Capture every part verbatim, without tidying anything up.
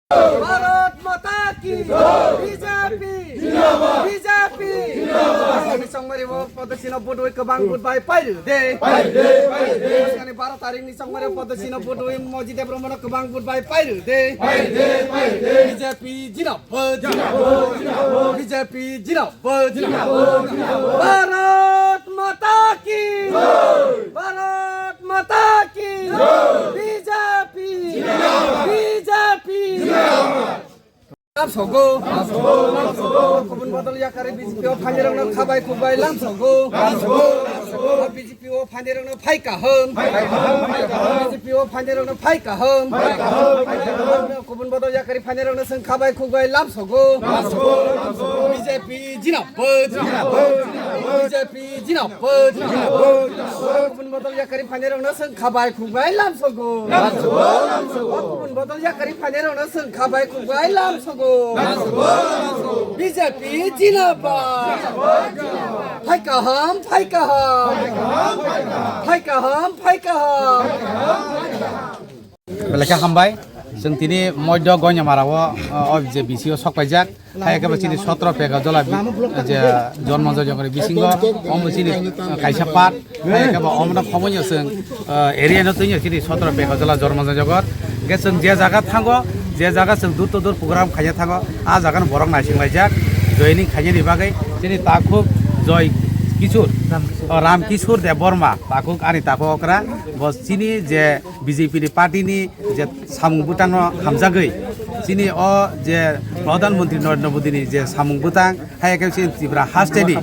Bharat Mata ki! B J P! Zindabad! B J P! Zindabad! Songmari o Podosi no budui kwbang budbai pairu de. Pairu de, pairu de. Songmari baro tarik ni songmari o Podosi no budui Moji Debbarma no kwbang budbai pairu de. Pairu de, pairu de. B J P zindabad. Zindabad, zindabad. B J P zindabad. Zindabad, zindabad. Bharat Mata ki! Jai! Bharat Mata ki! Jai! B J P! Zindabad! B J P! Zindabad! Lam sogo. Lam sogo, lam sogo. Kubun bodol yakari B J P o phainai rokno khabai khukbai lam sogo. Lam sogo, lam sogo. B J P o phainai rokno phai kaham. Phai kaham, phai kaham. B J P o phainai rokno phai kaham. Phai kaham, phai kaham. Kubun bodol yakari phainai rokno chwng khabai khukbai lam sogo. Lam sogo, lam sogo. B J P zindabad. Zindabad, zindabad. B J P zindabad. Zindabad, zindabad. Kubun bodol yakari phainai rokno chwng khabai khukbai lam sogo. Lam sogo, lam sogo. Kubun bodol yakari phainai rokno chwng khabai khukbai lam sogo. B J P zindabad. Phai kaham, phai kaham. Phai kaham, phai kaham. Belai khe hambai. Chwng tini Moidok Goinamara o, o, o je B C o sok paijak. Hai khe bo chini sotro peka jola bi-, je Jormonjoi Jogor bisingo omo chini, uh, kaisa part. Hai khe bo omo no khoboi no chwng, uh, area no twi no chini sotro peka jola Jormonjoi Jogor. Hingke chwng je jaga thango, je jaga chwng dur to dur program khaina thango, a jaga no borok naising laijak. Joining khainani bagwi chini takhuk Joy Kishore, oh, Ram Kishore Debbarma, takhuk ani takhuk okra, bo chini je B J P ni party ni je samung bwtang no hamjagwi, chini o je Pradhan Mantri Narendra Modi ni je samung bwtang, hai khe chini Tripura haste ni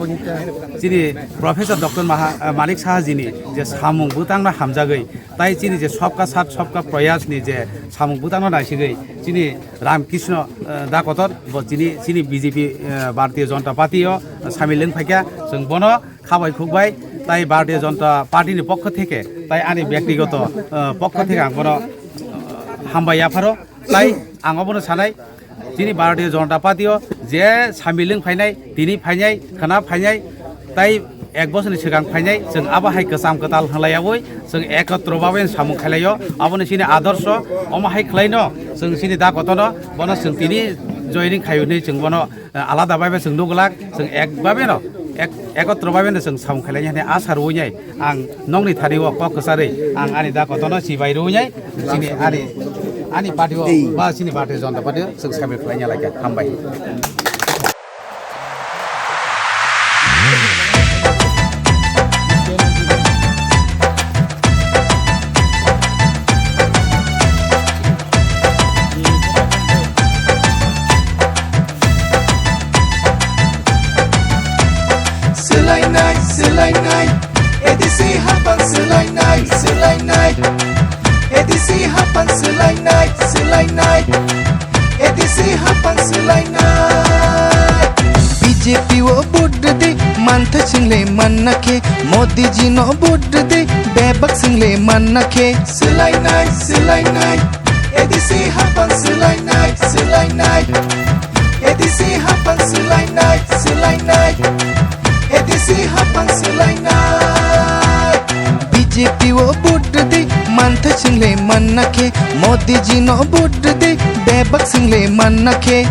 chini Professor Doctor Maha-, eh, Manik Saha ji ni je samung bwtang no hamjagwi, tai chini je Sabka Saath Sabka Prayas ni je samung bwtang no naisigwi, chini Ram Krishna, eh, da kotor bo chini, chini B J P, eh, Bharatiya Janata Party o samil wng phaikha, chwng bono khabai khukbai, tai Bharatiya Janata Party ni pokho theke, tai ani byaktigoto, eh, pokho theke ang bono, eh, hambai yapharo, tai ang obono sanai, chini Bharatiya Janata Party o je samil wng phainai, tini phainai, khwna phainai, tai ek bosorni swkang phainai, chwng abo hai kwcham kwtal hwnlaiyaui, chwng ekotro babe samung khailaio, aboni chini adorsho, omo hai khwlaino, chwng chini da kotorno, bono chwng tini joining khaio hinwi chwng bono, eh, alada babe chwng nuglak, chwng ek babe no, ek, ekotro babe no chwng samung khailai hinwi asa rwui nai ang nokni thani o kok kwcharwi ang ani da kotorno chibai rwui nai chini ani, ani party o ba chini Bharatiya Janata Party o chwng sabil khlai ya lai kha. Hambai. Swlainai, swlainai, A D C hapang swlainai, swlainai, A D C hapang swlainai, swlainai, A D C hapang swlainai. B J P o vote rwdi, manthai swngle manna khe, Modi ji no vote rwdi, bebak swngle manna khe. Swlainai, swlainai, A D C hapang swlainai, swlainai. A D C hapang swlainai, swlainai. A D C hapang swlainai. B J P o vote rwdi, manthai swngle manna khe, Modi ji no vote rwdi, bebak swngle manna khe.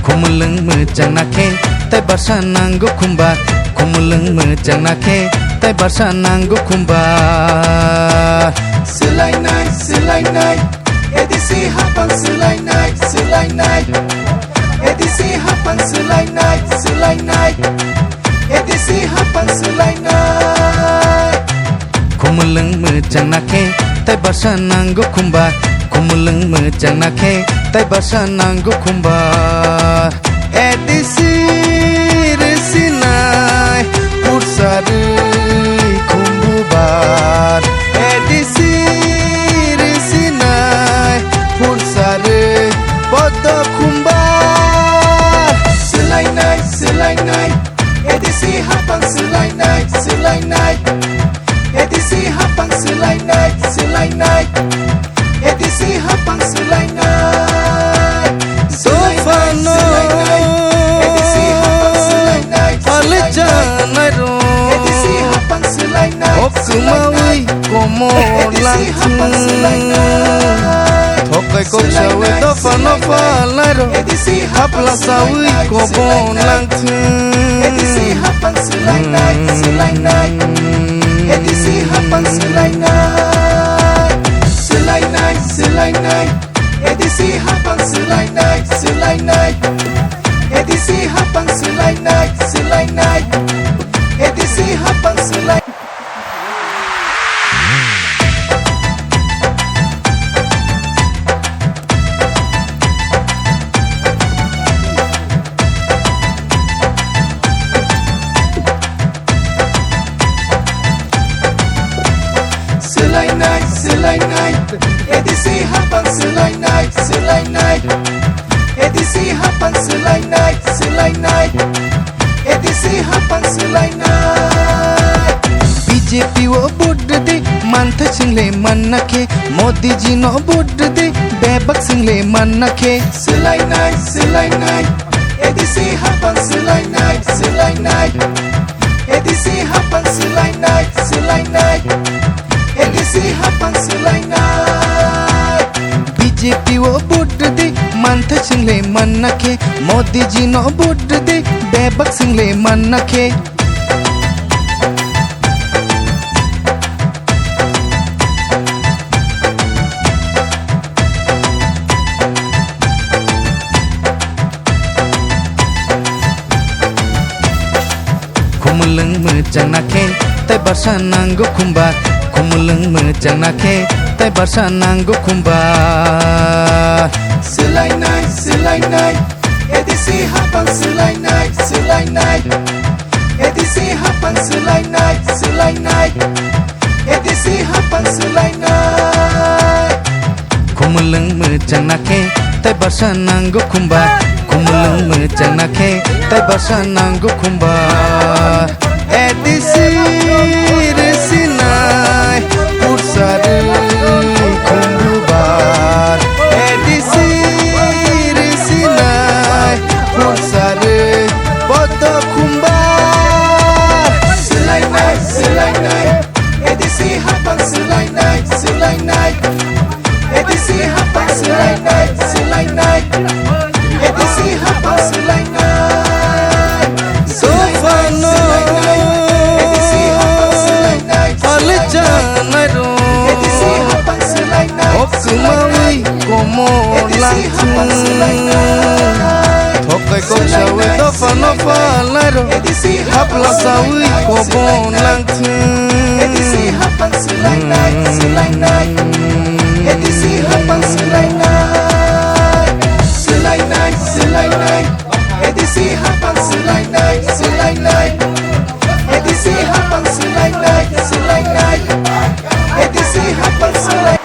Khumulwng mwchang na khe, tai barsa nango khumba. Khumulwng mwchang na khe, tai barsa nango khumba. Swlainai, swlainai, A D C hapang swlainai, swlainai. A D C hapang swlainai, swlainai. A D C hapang swlainai. Khumulwng mwchang na khe, tai barsa nango khumba. Khumulwng mwchang na khe, tai barsa nango khumba. A D C rwsinai, pursa rwi khumbubar. A D C rwsinai, pursa rwi podo khumbar. Swlainai, swlainai, A D C hapang swlainai, swlainai. A D C hapang swlainai, swlainai. A D C hapang swlainai. Mo langthung. Thokai kok sawi dopha no phalai ro. Hapla sawi kobon langthung. Swlainai, swlainai, A D C hapang swlainai, swlainai. A D C hapang swlainai, swlainai. A D C hapang swlainai. B J P o vote rwdi, manthai swngle manna khe. Modi ji no vote rwdi, bebak swngle manna khe. Swlainai, swlainai. A D C hapang swlainai, swlainai. A D C hapang swlainai, swlainai. A D C hapang swlainai. B J P o vote rwdi, manthai swngle manna khe. Modi ji no vote rwdi, bebak swngle manna khe. Khumulwng mwchang na khe, tei barsa nango khumbar. Khumulwng mwchang na khe, tei barsa nango khumbar. Swlainai, swlainai, A D C hapang swlainai, swlainai. A D C hapang swlainai, swlainai. A D C hapang swlainai. Khumulwng mwchang na khe, tei barsa nango khumbar. Khumulwng mwchang na khe, tei barsa nango khumbar. A D C rwsinai, pursa rwi khumbubar. A D C rwsinai, pursa rwi poto khumbar. Swlainai, swlainai, A D C hapang swlainai, swlainai. A D C hapang swlainai, swlainai. A D C hapang swlainai. Sophano swlainai, swlainai. A D C hapang swlainai, swlainai. Alijanairo. A D C hapang swlainai, swlainai. Okmawi komor langthung. Thokai kok sawi dopha no phalai ro. Hapla sawi kobon langthung. A D C hapang swlainai, swlainai. A D C hapang swlainai. Swlainai, swlainai. A D C hapang swlainai, swlainai. A D C hapang swlainai, swlainai. A D C hapang swlainai.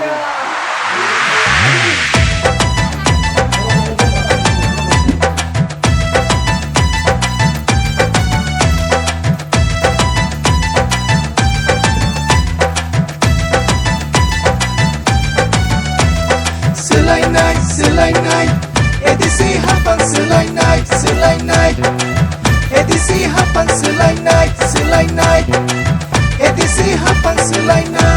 Swlainai, swlainai, A D C hapang swlainai, swlainai. A D C hapang swlainai, swlainai. A D C hapang swlainai.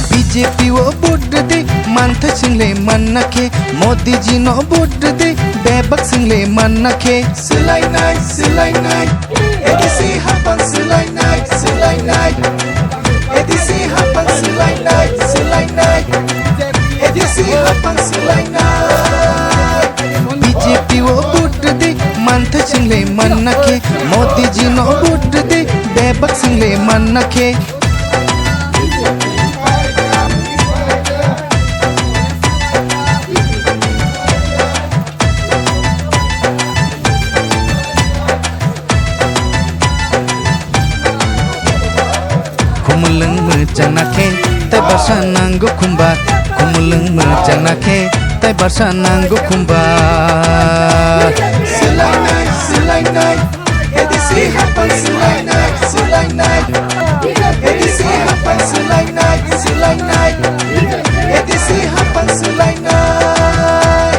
B J P o vote rwdi, manthai swngle manna khe. Modi ji no vote rwdi, bebak swngle manna khe. Swlainai, swlainai. A D C hapang swlainai, swlainai. A D C hapang swlainai, swlainai. A D C hapang swlainai. B J P o vote rwdi, manthai swngle manna khe. Modi ji no vote rwdi, bebak swngle manna khe. Khumulwng mwchang na khe, tei barsa nango khumbar. Khumulwng mwchang na khe, tei barsa nango khumbar. Swlainai, swlainai, A D C hapang swlainai, swlainai. A D C hapang swlainai, swlainai. A D C hapang swlainai.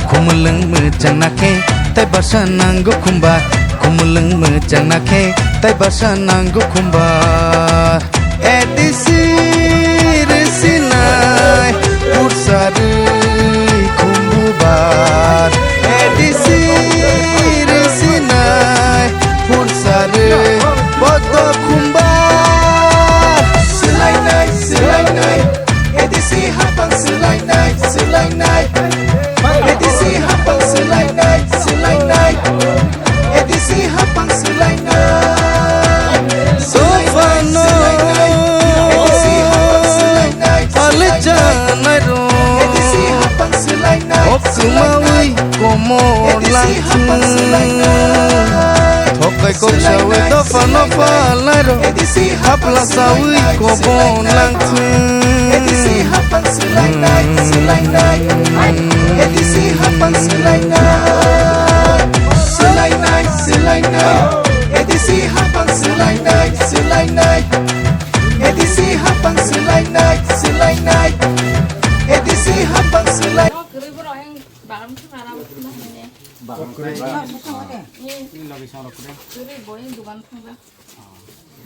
Khumulwng mwchang na khe, tei barsa nango khumbar. Khumulwng mwchang na khe, tei barsa nango khumbar. A D C rwsinai, pursa rwi khumbubar. A D C rwsinai, pursa rwi boto khumbar. Swlainai, swlainai, A D C hapang swlainai, swlainai. A D C hapang swlainai, swlainai. A D C hapang swlainai. Sophano swlainai. A D C hapang swlainai, swlainai. Alichanai ro. A D C hapang swlainai, swlainai. Oksumawi komor langsu. A D C hapang swlainai. Thokai koksawi swlainai, dophano swlainai. Phalai ro. A D C hapang swlainai, swlainai. Hapla sawi kobon langsu. A D C hapang swlainai, swlainai. A D C hapang swlainai. Swlainai, swlainai. A D C hapang swlainai, swlainai. A D C hapang swlainai, swlainai. A D C hapang swlai- Kwrwi borok heng bagan thang ara bo thang hwnwi ne. Bagan thang. Ni logi song rok kwrwi. Kwrwi bo heng dugan thang ba.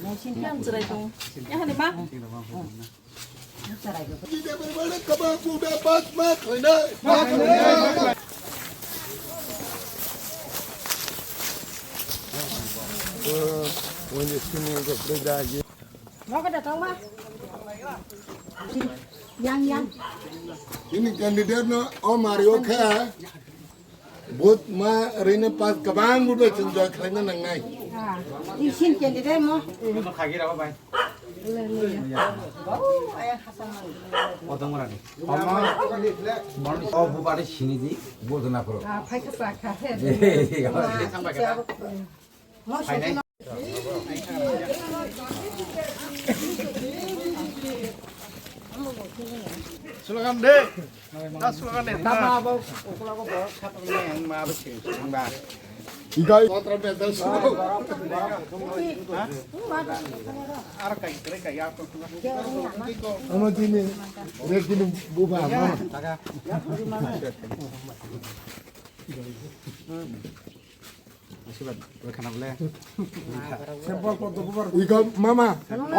Nai sini kan chwrai tong. Ya hwnwi ma. Yang, yang. Ini candidate no, oh, Mario khe. Vote ma rwino pass kwbang vote bai chwng joy khlaina nangnai. Ah, isin candidate mo. Khagi rabo bai. Kotom rani. Oh, bupari sini di, vote na koro. Ah, phai kha pa kha he. Mo sini. Slogan de. Ta slogan de. Ta ma bo ukula ko bo khatung ne ang ma bo sing sing ba. Ikai. Kontra pedal slogan. Ar kai kai kai ya ko. Ano tini, re tini buba. Asibad, wai khana bole. Iko mama, o,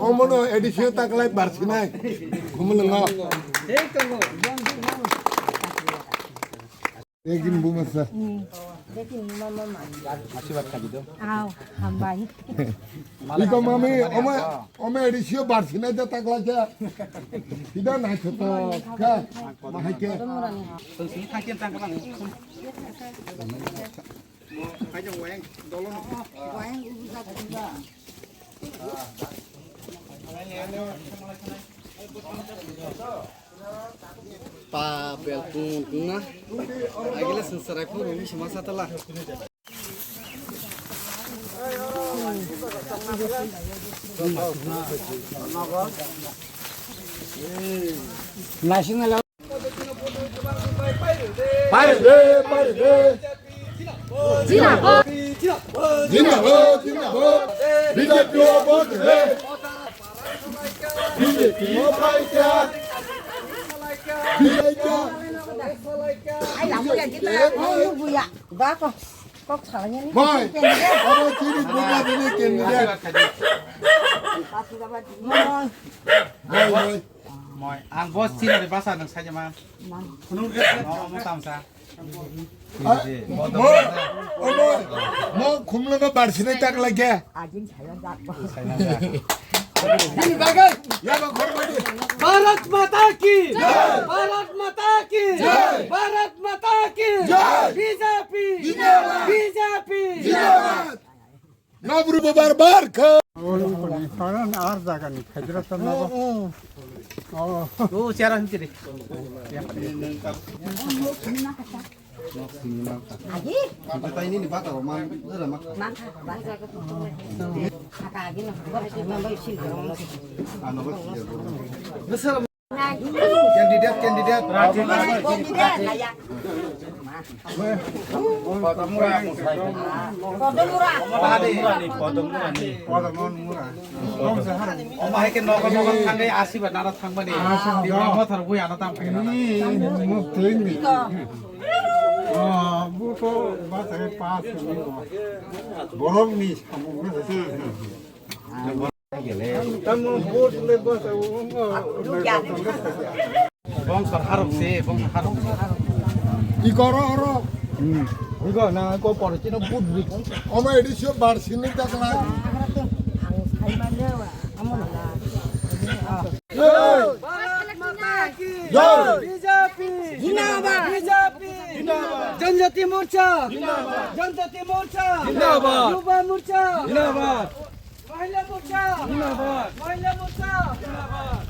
omono A D C o taklai barsinai. Khumulwngo. Ekdin buma sa. Asibad khabi do. Aw, hambai. Iko mami, omo, omo A D C o barsinai de taklai ja. Sida nai thoto ka, mahai ke. Tong sini thangke tang kebang. Pa bel tung tung na. Agila sengsarai phu rumi sema satala. National. Paire de, paire de. Zindabad. Zindabad, zindabad. B J P o vote de. B J P o paisa. B J P. Ai, lamu ya, kita, oh, lu buya. Ba, kok, kok salahnya nih? Mai. Apa ciri bunga ini candidate? Mai. Moi, ang boss sini ada bahasa nang saja mah. Kunung ke? Oh, mau tam sa. Ah, mo, oh, mo, mo khumlo no barsinai tak lagi. Ajin saya jat. Ini bagai, ya bang hormati. Bharat माता की जय। भारत माता की जय। भारत माता की जय। B J P। जिंदाबाद। B J P। जिंदाबाद। Nabru babar bar kha. Ol koni, karan ar jaga ni, Hyderabad na ba. Oh, oh. Oh. Oh, chera hum chiri. Aji? Kita ini ni bata man, ada mak. Mak, bata. Kata aji na, bata. Ano ba? Candidate, candidate. Omo hai khe nogo nogo thangwi asibad nana thangmani. Asibad. Mothor bui ano tang phai. Ni muk tling ni. Oh, bu to ba tare pass ni. Borok ni samung ni. Tamo vote le basa. Bongso harok se, bongso harok se. Iko oro, oro. Hmm. Iko na ko por chino but but. Oma edisio bar sini takla. Jai! Bharat माता की जय! बीजेपी जिंदाबाद! बीजेपी जिंदाबाद! जनजाति मोर्चा जिंदाबाद! जनजाति मोर्चा जिंदाबाद! युवा मोर्चा जिंदाबाद! महिला मोर्चा जिंदाबाद! महिला मोर्चा जिंदाबाद!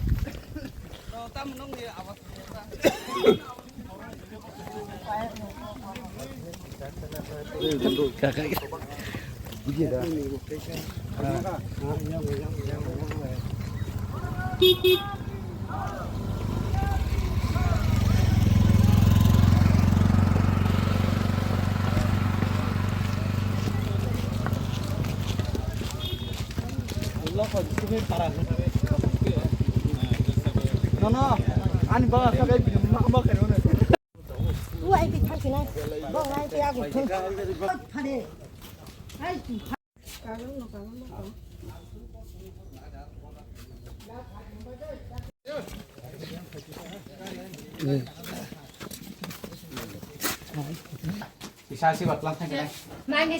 Nono, ani baga sagai bini ma ma kare ono. Tu ai ti thang sinai. Bo ngai ti agu thun. Phare. Ai tu. Isa si batlang thang sinai. Nai ni.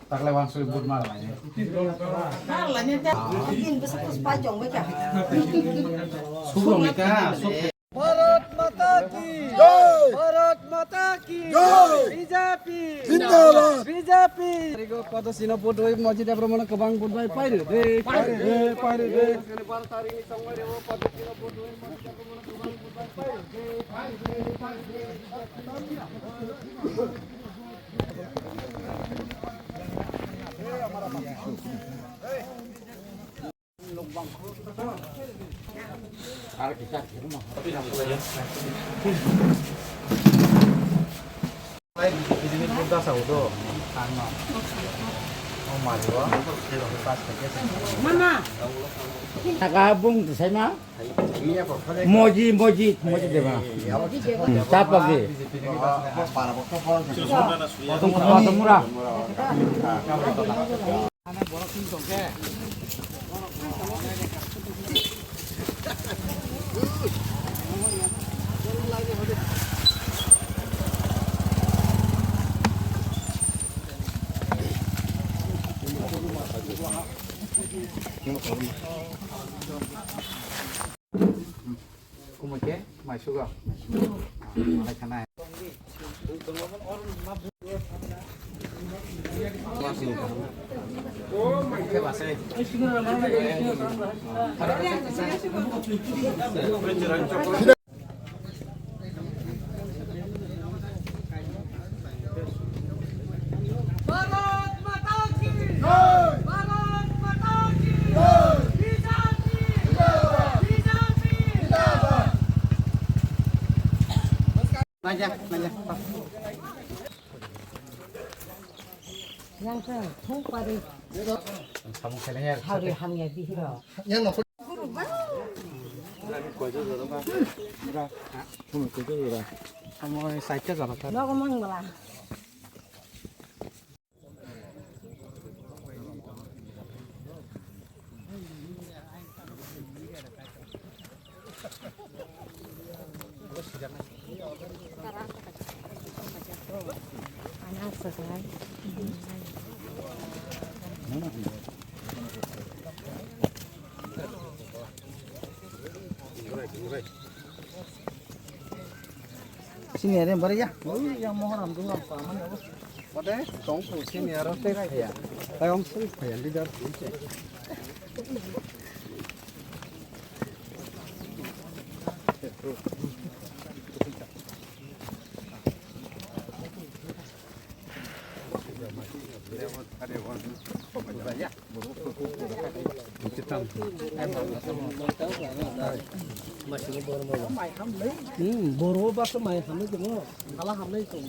Taklai wansuri but mar lai. Mar lai ni ta. Din bwswk bwswk pai chong bai kha. Subrong ni ka, sub- Bharat माता की जय! भारत माता की जय! बीजेपी जिंदाबाद! BJP. Tarigo padosino budoi mojit abromona kwbang budbai pairw de. Pairw de, pairw de. Baro tarikni chongmai reo padosino budoi mojit abromona kwbang budbai pairw de. Mama. Taka bung tu sai ma. Moji, moji, moji deba. Hmm, tapa ge. Tomura. Kumui khe mai sugo. Malai khanai. Bharat माता की जय! भारत माता की जय! बीजेपी जिंदाबाद! बीजेपी जिंदाबाद! Nanya, nanya. Yang ke, thung pari. Samung kheleng ya. Hari hamya bihiro. Yang no. Amo side ka jala ka. Nogo mang bala. Sini ada yang baru ya. Oh, yang mohon ambil apa aman ya, Bos? Ode tong ko sini aro te khaya. Tayong sui khaya leader. Hmm, boro basa mai hamle tong. Hala hamle tong.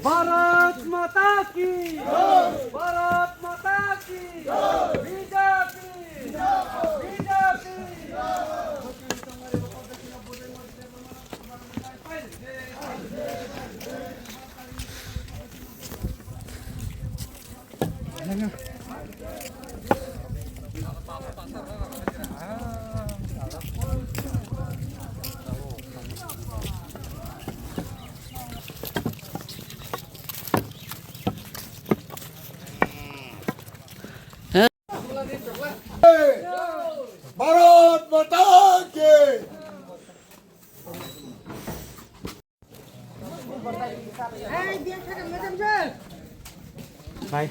Bharat माता की, भारत माता की, BJP, BJP. Bharat माता की। Bye.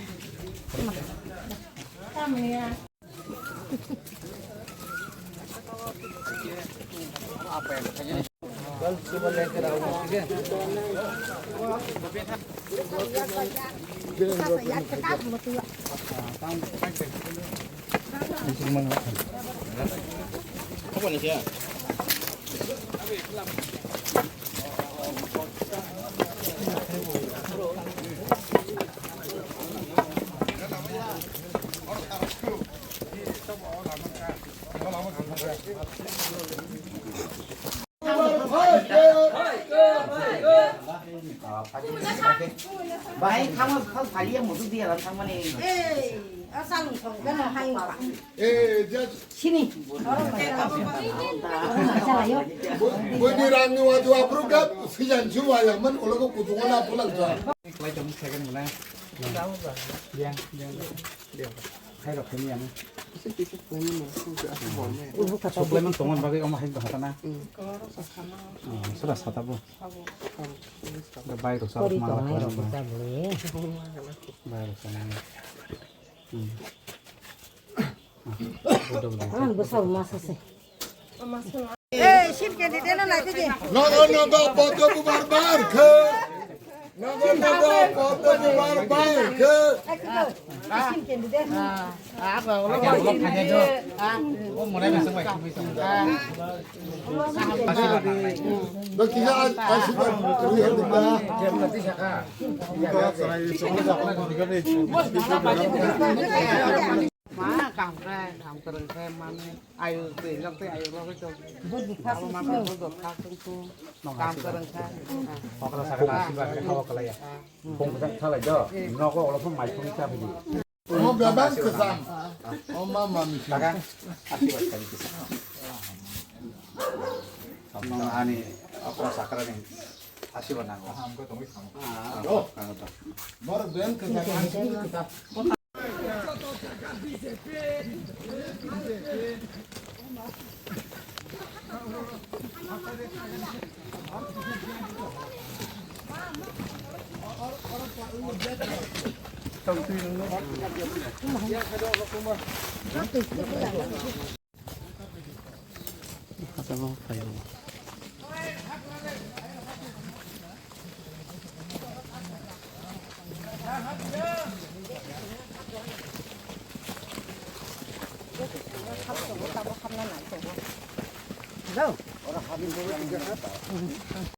Bahai kama phal phaliya mudu dia lang thangmani. Eh, asal thong gano hai ma. Eh, just sini. Boni rang ni wadu abruk gap sijan ju wayang man ulo ko kutungo na pulang ja. Kelai tong second mana? Yang, yang, yang. Hai rok kami yang. Suplai man tongon bagwi omo hai bahata na. Sura sata bo. Bai rok sabuk ma. Bai rok sana. Ang bwsa masa se. Eh, sip candidate no nai tiji. Naga naga podo bubar bar khe. Naga naga podo bubar bar khe. Sip candidate. Bakisa asibad. Ma, kam khe, kam kwrwng khe, mane, ayu twi nok twi ayu logwi tong. Abo mane, bo dopha tong khe, kam kwrwng khe. Okra sakla asibad khe hawa kalaya. Bong khe thalai do. Nogo olo phung mai phung cha bidi. Omo bebak kwcham. Oma mami. Kaka, asibad kali kisa. Mama ani okra sakra ni asibad nango. Bor ben kwcham, asibad kwcham. Hello.